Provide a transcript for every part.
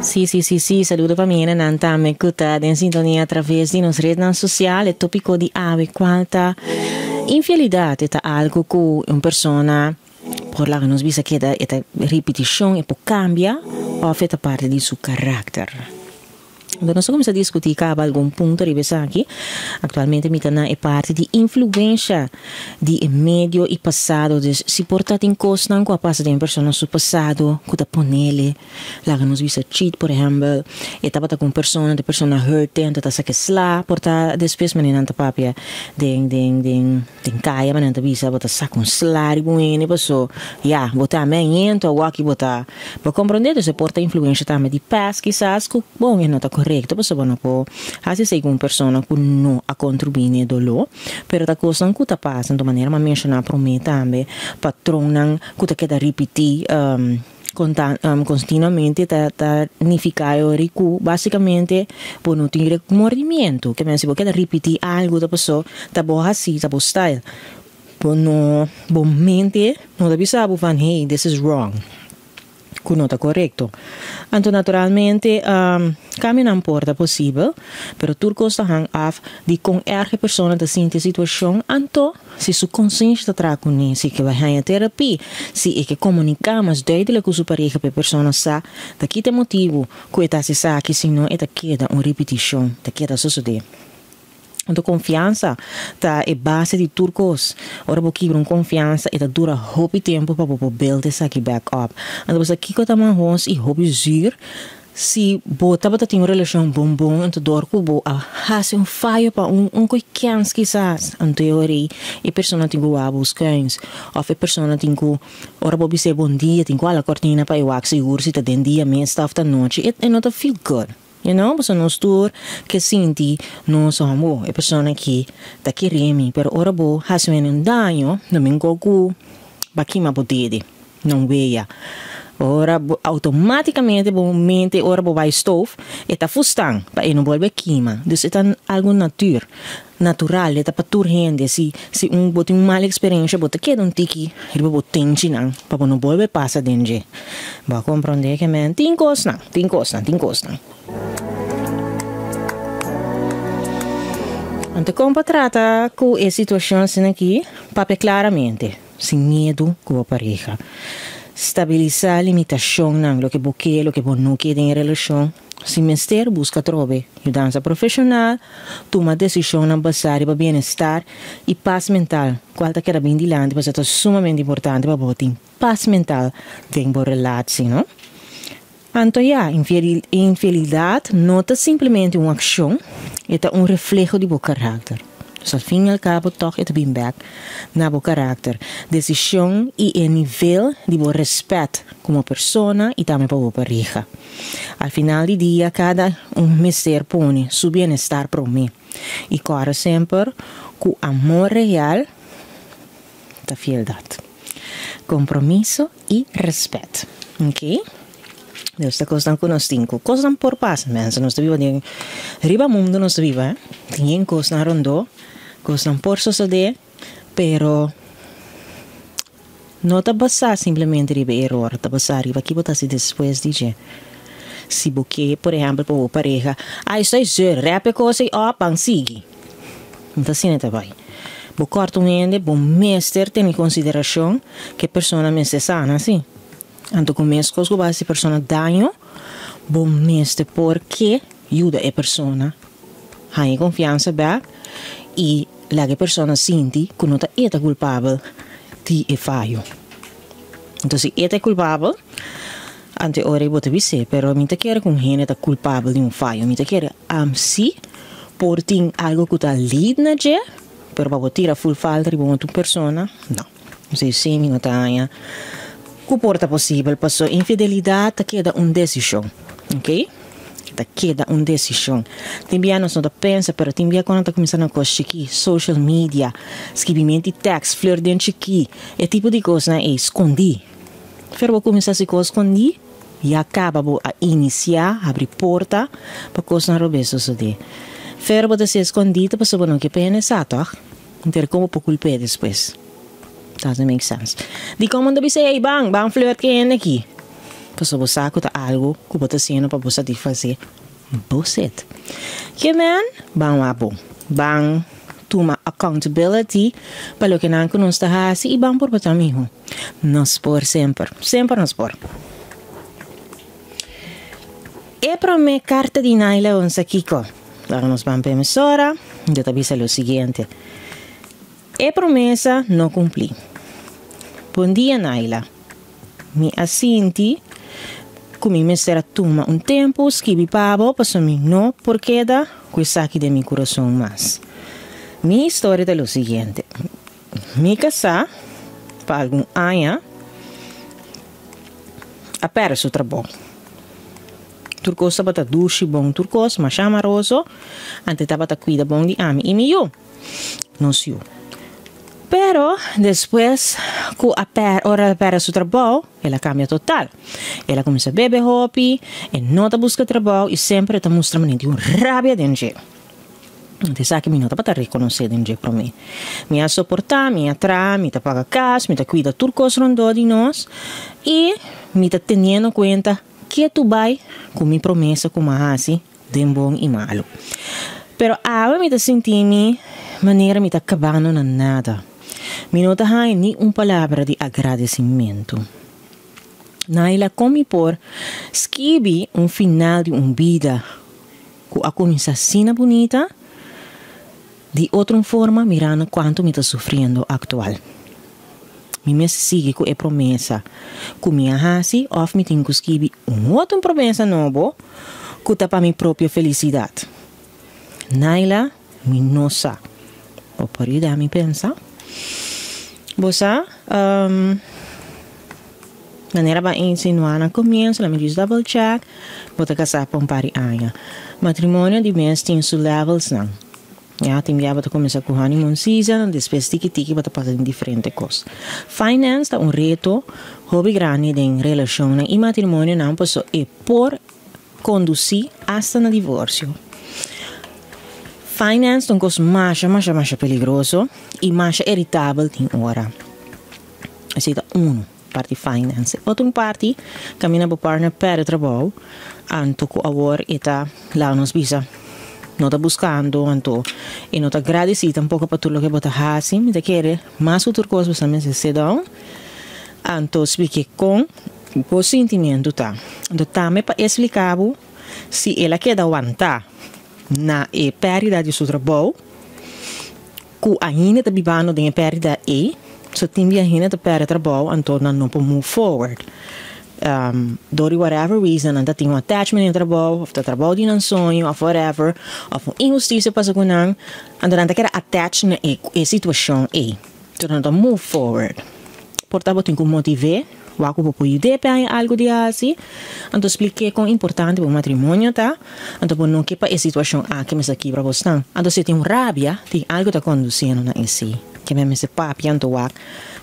Sí, sí, sí, sí. Saludo pa mi hendenan tambe ku ta den sintonia atraves di nos rednan sosial. E tópiko di awe kual ta infielidat. E ta algu ku un persona por laga nos bisa keda e ta ripitishon, e por kambia òf e ta parti di su karakter. Anto nos a kuminsá diskutí kaba algun punto riba esaki. Aktualmente mi ta na e parti di influensha di e medio i pasado. Dus si por ta tin kosnan ku a pasa den e persona su pasado ku ta ponele laga nos bisa cheat por ehèmpel e tabata ku un persona e persona hurt e anto ta saka e sla por ta despues manera nan ta papia den den den Den kaya nan ta bisa bo ta saka un sla riba un hende paso ya bo ta mengento awaki bo ta bo komprende dus e por ta influensha tambe di past kisas ku bon e no ta korekto paso bo no por hasi esei ku un persona ku no a kontribuí na e doló pero ta kosnan ku ta pasa anto manera mi a menshoná promé tambe patronnan ku ta keda ripití. Kontinuamente ta ta nifiká e ora ku básikamente bo no tin remordimiento. Ke men si bo keda ripití algu ta pasó ta bo hasi, ta bo style. Bo no, bo mente no ta bisa bo van hey, this is wrong, ku no ta korekto. Anto naturalmente kambionan por ta posibel, pero tur kos ta hang af di kon erg e persona ta sinti e situashon, anto. Si su konsiensha ta traha kuné, si e ke bai haña terapia, si e ke komuniká mas duidelijk ku su pareha pa e persona sa ta kita e motibu ku e ta hasi esaki, si no e ta keda un ripitishon, ta keda sosodé. Anto konfiansa ta e base di tur kos. Ora bo kibra un konfiansa e ta dura hopi tempu pa bo por build esaki back up. Anto bo sa kiko ta mahos i hopi zuur? Si bo tabata tin un relashon bon bon anto dor ku bo a hasi un fayo pa un un koi kens kisas anto e ora ei e persona tin ku wak bo skuins òf e persona tin ku ora bo bis'é bon dia tin ku hala kortina pa e wak sigur si ta den dia mes ta òf ta nochi e e no ta feel good you know pasobra nos tur ke sinti nos hòmber e persona aki ta kere mi pero ora bo hasi un hende un daño domingo ku ba kima bo dede. Non weya. Ora bo automaticamente bo mente ora bo bai stoof e ta fustan pa e no bolbe kima. Dus e ta algo natuur, natural, e ta pa tur hende. Si si un bo tin un mal experiencia bo ta keda un tiki riba bo tenchinan pa bo no bolbe pasa den dje. Bo a comprende ke men tin cosnan, tin cosnan, tin cosnan. Anto con pa trata cu e situacion asina aki? Papia claramente. Sin miedu ku bo pareha. Stabilisá limitashonnan, loke bo ke, loke bo no ke den e relashon. Si mester, buska atrobe yudansa profeshonal, tuma desishonnan basá riba bienestar i pas mental, kual ta keda bin dilanti pasobra ta sumamente importante pa bo tin pas mental den bo relatsi, no? Anto ya, infielidad no ta simplemente un accion, e ta un refleho di bo karakter. Dus al fin y al cabo toch e ta bin bek na bo karakter, decision y e nivel di bo respet como persona y tambe pa bo pareha. Al final di dia cada un mester pone su bienestar prome y corda semper cu amor real ta fieldad, compromiso y respet. Ok. Dios ta cosnan cu nos tin cu cosnan por pasa mensen nos ta biba den riba mundo nos ta biba tin yen cosnan rondó cosnan por sosode pero no ta basa simplemente riba e eror ta basa riba ki bo ta haci despues di dje si bo ke por ehempel pa bo pareha ay estoy zeur rep e cos ey op ban sigui no ta asina ta bay bo corta un hende bo mester tene consideracion ke persona mester sana si. Anto ku meskos ku bo hasi persona daño, bo mester por ke yuda e persona haña e konfiansa bèk i laga e persona sinti ku no ta e ta kulpabel di e fayo. Anto si e ta e kulpabel, anto e ora ei bo ta bis'é, pero mi ta kere ku un hende ta kulpabel di un fayo, mi ta kere si por tin algu ku ta lead na dje, pero pa bo tira ful falta riba un otro persona, no. Si sí, mi no ta haña ku por ta posibel paso infidelidat ta keda un desishon, ok? Ta keda un desishon. Tin bia nos no ta pensa, pero tin bia ku nan ta kuminsá na kos chikí, social media, skibimenti tèks, flirt den chikí, e tipo di kosnan ei, skondí. Pero bo kuminsá hasi kos skondí, ya kaba bo a inisiá, habri porta pa kosnan robes sosodé. Fer bo ta hasié skondí ta pasobra bo no ke pa hende sa, tòg? Pero kon bo por kulp'é despues? Doesn't make sense. Dikon bo no ta bisa, hey, ban, ban flirt ku e hende aki? Pasobra bo sa ku ta algu ku bo ta hasiendo pa bo satisfasé bo set. Ke men? Ban wak bo. Ban tuma accountability pa loke nan ku nos ta hasi i ban por bo ta miho. Nos por semper. Semper nos por. E promé karta di Naila Onsa kiko? Laga nos ban pa emisora. Yo ta bisa lo siguiente. E promesa no kumplí. Bon dia Naila. Mi a sinti ku mi mester a tuma un tempu skibi pa bo pasobra mi no por keda ku esaki den mi kurason mas. Mi historia ta lo siguiente. Mi kasá pa algun aña a pèrdè su trabou. Tur kos tabata dushi bon, tur kos masha amaroso, antes tabata kuida bon di ami i mi yu, nos yu. Pero despues ku a pèr ora el a pèrdè su trabou, el a kambia total. El a kuminsá bebe hopi, e no ta buska trabou i semper e ta mustra manera di un rabia den dje. Anto esaki mi no tabata rekonosé den dje promé. Mi a soportá, mi a traha, mi ta paga kas, mi ta kuida tur kos rondó di nos i mi ta teniendo kuenta ke tu bai ku mi promesa ku mi a hasi den bon i malu. Pero awe mi ta sinti mi manera mi ta kabando na nada. Mi no ta haña ni un palabra di agradesimentu. Naila, kon mi por skibi un final di un bida ku a kuminsá asina bunita, di otro un forma mirando kuantu mi ta sufriendo aktual? Mi mester sigui ku e promesa ku mi a hasi òf mi tin ku skibi un otro promesa nobo ku ta pa mi propio felisidat? Naila, Mi no sa. Bo por yuda mi pensa? Bo sa, manera bo a insinuá na komienso, let me just double check, bo ta kasá pa un par di aña. Matrimonio di mes tin su levelsnan. Ya, tin bia bo ta kuminsá ku honeymoon season, despues tiki tiki bo ta pasa den diferente kos. Finance ta un reto hopi grandi den relashonnan i matrimonionan pasobra e por Kondusí asta na divorsio. Finance ta un kos masha masha masha peligroso i masha eritabel tin ora. Esei ta unu parti finance. E otro parti kaminda bo partner pèrdè trabou anto ku awor e ta laga nos bisa no ta buskando anto e no ta gradisí tampoko pa tur loke bo ta hasi. Mi ta kere mas ku tur kos bo sa mester sit down anto splike kon Bo sintimientu ta. Anto tambe pa e splika bo si el a keda wantá na e pèrdida di su trabou, ku ainda ta bibando den e pèrdida ei, so tin bia hende ta pèrdè trabou anto nan no por move forward. Dor di whatever reason nan ta tin un attachment den e trabou òf ta trabou di nan soño òf whatever, òf un inhustisia pasa ku nan, anto nan ta keda attached na e situashon ei. Anto nan ta move forward. Por ta bo tin ku motiv'é. Wak ku bo por yud'é p'e haña algu di hasi, anto splik'é kon importante bo matrimonio ta, anto bo no ke pa e situashon aki mester kibra bosnan. Anto si tin un rabia, tin algu ta kondusiendo na esei. Ke men mester papia anto wak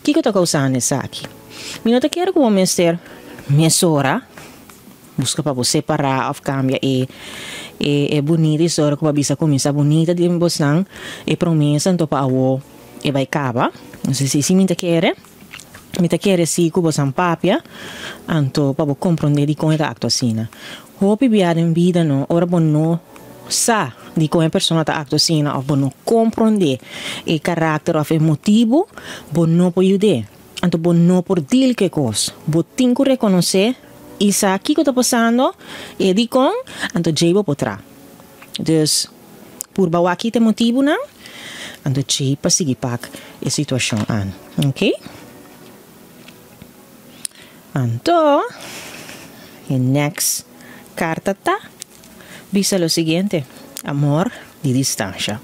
kiko ta kousando esaki. Mi no ta kere ku bo mester mesora buska pa bo separá òf kambia e e bunita historia ku bo a bisa kuminsá bunita den bosnan, e promesa anto pa awo e bai kaba. Si si mi ta kere. Mi ta kere si ku bo san papia, anto pa bo komprondé dikon e ta aktua asina. Hopi bia den bida no, ora bo no sa dikon e persona ta aktua asina òf bo no komprondé e karakter òf e motibu, bo no por yud'é. Anto bo no por deal ku e kos. Bo tin ku rekonosé i sa kiko ta pasando, e dikon, anto djei bo por traha. Dus, purba wak kita e motibunan, anto djei pa sigui pak e situashon an. Ok? Anto, e next karta ta bisa lo siguiente, Amor di distansha.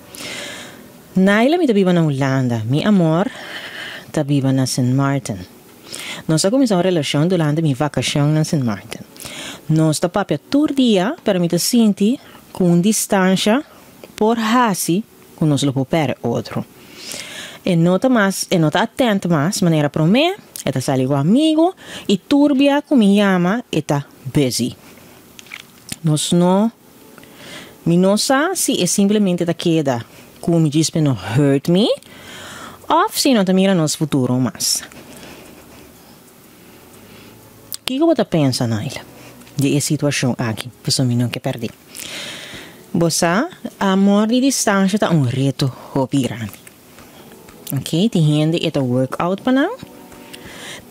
Naila mi ta biba na Hulanda, mi amor ta biba na Sint Maarten. Nos a kuminsá un relashon durante mi vakashon na Sint Maarten. Nos ta papia tur dia, pero mi ta sinti ku un distansha por hasi ku nos lo por pèrdè otro. E no ta mas, e no ta atènt mas manera promé, e ta sali ku amigu i tur bia ku mi yama e ta busy. Nos no, mi no sa si e simplemente ta keda ku mi djis pa e no hurt mi òf si e no ta mira nos futuro mas. Kiko bo ta pensa, Naila, di e situashon aki? Pasobra mi no ke pèrdè. Bo sa, amor di distansha ta un reto hopi grandi. Ok, tin hende e ta work out pa nan,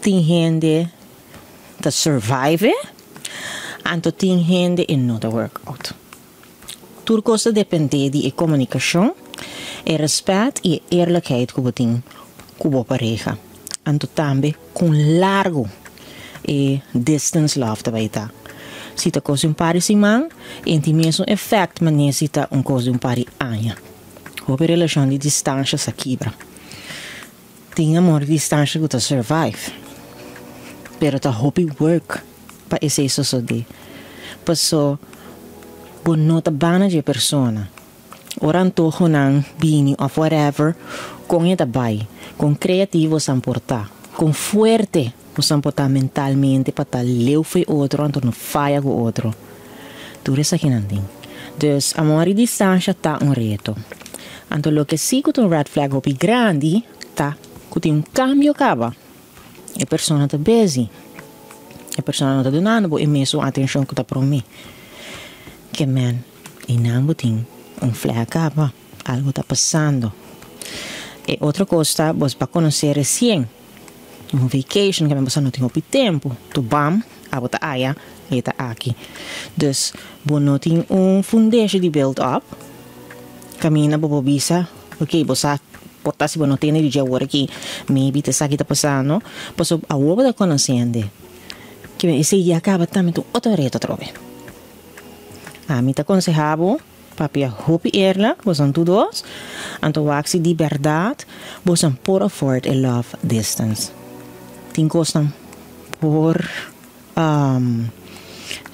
tin hende ta survive, anto tin hende e no ta work out. Tur kos ta dependé di e komunikashon, e rèspèt i e eerlijkheid ku bo tin ku bo pareha. Anto tambe kon largu e distance love ta bai ta. Si ta kos di un par di siman, e tin mesun efèkt manera si ta un kos di un par di aña. Hopi relashon di distansha sa kibra. Tin amor di distansha ku ta survive, pero ta hopi work pa esei sosodé. Paso bo no ta bana dje persona. Ora antohonan bini òf whatever, kon e ta bai, kon kreativo bosan por ta, kon fuerte bosan por ta mentalmente pa ta leu fo'i otro anto no faya ku otro. Tur esakinan tin. Dus amor di distansha ta un reto. Anto loke si ku ta un red flag hopi grandi ta ku tin un kambio kaba. E persona ta busy. E persona no ta dunando bo e mesun atenshon ku ta promé. Ke men i nan bo tin un flag kaba. Algo ta pasando. E otro kos ta bo a konosé resien. Un vacation ke men boso no tin hopi tempu. Tu bam, abo ta aya, e ta aki. Dus bo no tin un fundeshi di build up. Kaminda bo por bisa, ok, bo sa por ta si bo no tende di dje awor aki, maybe ta esaki ta pasando. Pasobra awor bo ta konosiendo. Ke men esei ya kaba tambe ta un otro reto atrobe. Ami ta konsehá bo papia hopi eerlijk, boso tur dos, anto wak si di bèrdat boso por afford e love distance. Tin kosnan por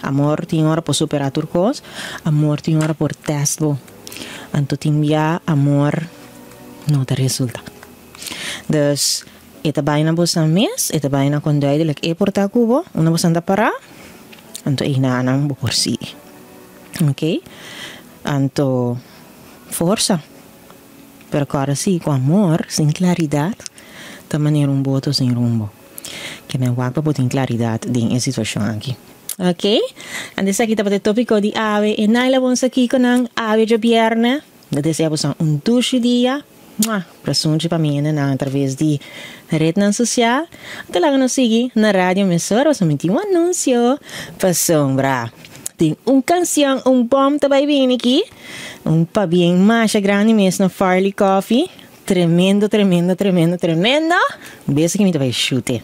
amor tin ora por superá tur kos, amor tin ora por test bo. Anto tin bia amor no ta resultá. Dus e ta bai na boso mes, e ta bai na kon duidelijk e por ta ku bo, unda boso ta pará, anto einan bo por sigui. Ok? Anto forsa. Pero kòrda si ku amor sin klaridat ta manera un boto sin rumbo. Ke men wak pa bo tin klaridat den e situashon aki. Ok? Anto esaki tabata e tópiko di awe e Naila Bonsa Kikonan awe djabièrnè. Mi ta desea boso un dushi dia. Mua! Presunchi pa mi hendenan atraves di retnan sosial. Anto laga nos sigui na radio mesora pasobra mi tin un anunsio pasobra tin un kansion, un bòm ta bai bini aki. Un pabien masha grandi mes na Farley Coffee. Tremendo, tremendo, tremendo, tremendo. Bes aki mi ta bai shute.